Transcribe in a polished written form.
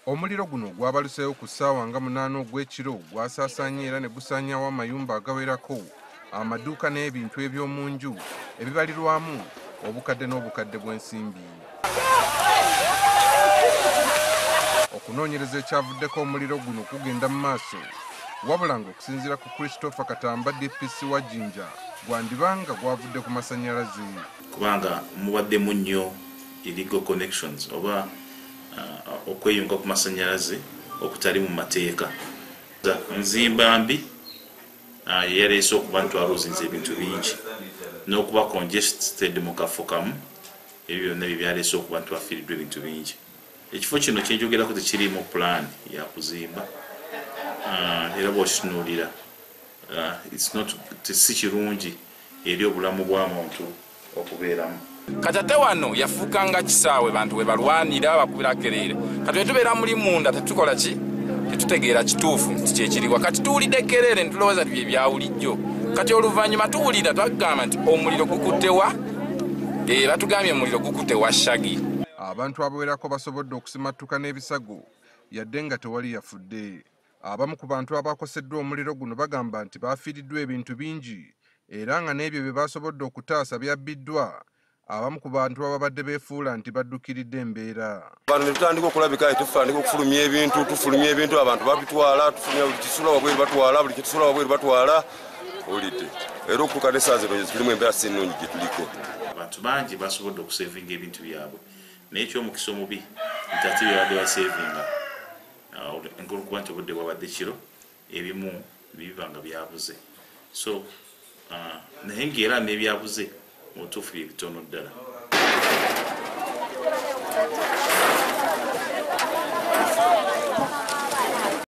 Omuliro guno gwabaluseewo ku ssaawa nga 8 ogw'ekiro, gwasaasaanye era ne gusaanyaawo amayumba agawerako, amaduuka n'ebintu eby'omu nju ebibalirwamu obukadde n'obukadde bw'ensimbi. Okunoonyereza ekyavuddeko omuliro guno kugenda mu maaso, wabula ng'okusinziira ku Christopher Katamba DPC wa Jinja, gwandibanga gwavudde ku masannyalaze. Kubanga mubaddemu nnyo illegal connections oba okweyunga ku masannyalaze okutali mu mateeka. Nzimba mbi yaleese okuba nti twalozinze ebintu bingi n'okuba congested mu kafo kamu, ebyo byonna bye byaleese okuba nti twafiiriddwa ebintu bingi. Ekifo kino kyenjogerako tekiriimu pulaani ya kuzimba, era bw'okitunuulira si kirungi eri obulamu bw'amuntu okubeeramu. Kati ate wano yafuuka nga kisaawe bantu we balwanira bakubira kereere. Kati wetubeera muli munda tetukola ki? Tetutegeera kituufu nti kyekiriwa. Kati tuwulidde kereere ne tulowooza nti bye byawulijjo. Kati oluvannyuma tuwulira twagamba nti omuliro gukuttewa, batugambye omuliro gukuttewa Shagi. Abantu abawerako basobodde okusimattuka n'ebisago yadde nga tewali yafudde. Abamu ku bantu abakoseddwa omuliro guno bagamba nti bafiiriddwa ebintu bingi era nga n'ebyo bye basobodde okutaasa byabbiddwa abamu ku bantu ababadde beefuula nti baddukiridde embeera. Abantu ne tutandika okulabika tutandika okufulumya ebintu, tufulumya ebintu abantu babitwala, tufulumya buli kisula wabweru batwala, buli kisula wabweru batwala, owulidde. Era okutuuka n'essaawa zino tulimu embeera si nnungi gye tuliko. Abantu bangi basobodde okusevinga ebintu byabwe, naye eky'omukisa omubi nti ate bye babadde basevinga olwokuba nti obudde bwabadde kiro, ebimu biba nga byabuze. So naye ng'era n'ebyabuze mu butuufu bye bitono ddala.